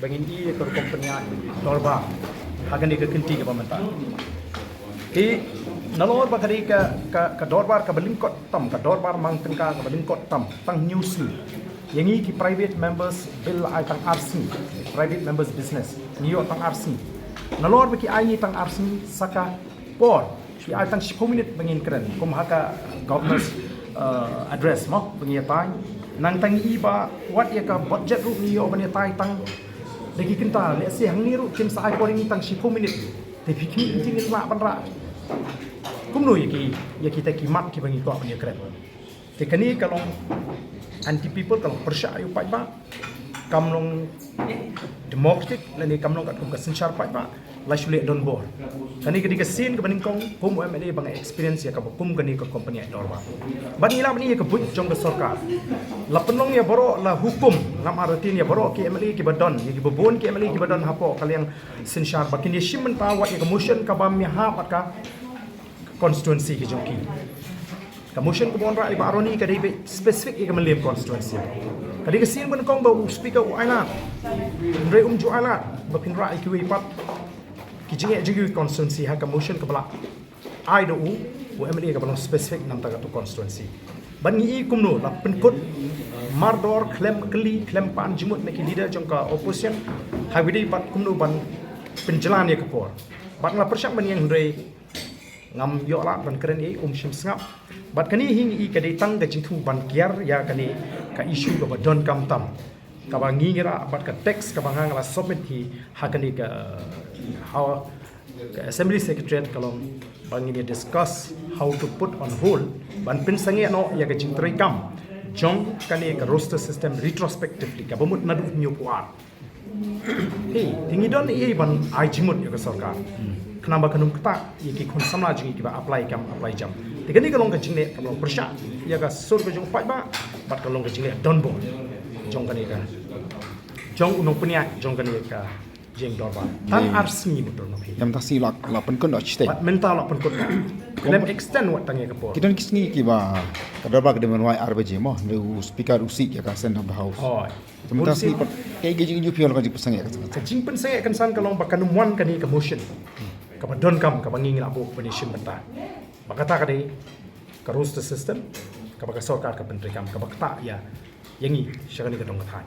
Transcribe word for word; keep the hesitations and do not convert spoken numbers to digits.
Ba ngin ïoh ka rukom pynïaid dorbar ha kane ka kynti kaba mynta. Te nalor ba ka dei ka, ka, ka dorbar kaba lyngkot tam, ka dorbar mang tyngka kaba lyngkot tam, tang hynñiew sngi. Ïa ngi ki private members bill ai tang ar sngi, private members business, ngi ïoh tang ar sngi. Nalor ba ki ai ngi tang ar sngi sa ka por, ki ai tang shiphew minit ba ngin kren, kum ha ka governor's, uh, address mo ba ngi ïatai. Nangta ngi i ba wat ïa ka budget ruh ngi ïoh ban ïatai tang da ki kynta, lehse hangne ruh kin sa ai por ïa ngi tang shiphew minit. Te phi khmih, ngin lah ban rah kumno ïa ki, ïa kita ki mat kiba ngi kwah ban ïakren. Te kane ka long anti people, ka long pyrshah ïa u paidbah, kam long democratic lane kam long katkum ka synshar paidbah. La shu leh donbor. Kane ka dei ka sien kaba nyngkong kum u M L A ba nga experience ïa kaba kum kane ka company ïaid dorbar. Bad ngi lah ban i ïa ka buit jong ka sorkar. La pynlong ïa baroh, la hukum, ngam artatien, ïa baroh ki M L A kiba don, ïa kiba bun ki M L A kiba don hapoh ka liang synshar ba kin ïashim bynta wat ïa ka motion kaba ïahap bad ka constituency ka jong ki. Ka motion kaba wanrah i Bah Aroni ka dei beit specific ïa ka Mylliem constituency. Ka dei ka sien ba nyngkong ba u speaker u ailad, hynrei um ju ailad ba phin rah ïa kiwei pat ki jingeh jong ki constituency ha ka motion kaba la ai da u, u M L A kaba long specific na bynta katu constituency. Bad ngi i kumno la pynkut mardor, khlem kylli, khlem pan jingmut na ki leader jong ka opposition ha kaba ïadei bad kumno ban pynjlan ïa ka por. Bad nga la pyrshang ban ïeng hynrei ngam ïoh lad ban kren ei, um shym sngap. Bad kane hi ngi i ka dei tang ka jingthmu ban kiar ïa kane ka issue kaba donkam tam, kaba ngi ngi rah bad ka text kaba nga nga la submit hi ha kane ka, ha ka Assembly Secretariat ka long ba ngin ïa discuss how to put on hold ban pynsangeh noh ïa ka jingtreikam jong kane ka roster system retrospectively kaba mut naduh hynñiewphew ar. Hei, te ngi don ei ban ai jingmut ïa ka sorkar, khnang ba kan ym ktah ïa ki khun samla jong ngi kiba apply kam apply jam. Te kane ka long ka jingleh kaba long pyrshah ïa ka sur ka jong u paidbah bad ka long ka jingleh donbor jong kane ka, jong u nongpynïaid jong kane ka jingdorbar. Tang ar sngi mut, don phi. Ym tang sngi la, la pynkut noh shisha. Bad mynta la pynkut noh. Khlem extend wat tang ïa ka por. Ki don ki sngi kiba ka dorbar ka dei ban wai ar baje mo, hynrei u speaker u sih ïa ka send of the house. Hooid. Te mynta sngi pat kaei ka jingïohi phi ïa la ka jingpynsangeh ka sangeh? Ka jingpynsangeh kynsan ka long ba kan ym wan kane ka motion kaba donkam kaba ngi ngi la buh ban ïashim bynta. Ba kata ka dei ka roster system kaba ka sorkar ka pyntreikam kaba ktah ïa, ïa ngi sha kane ka dong ka thaiñ.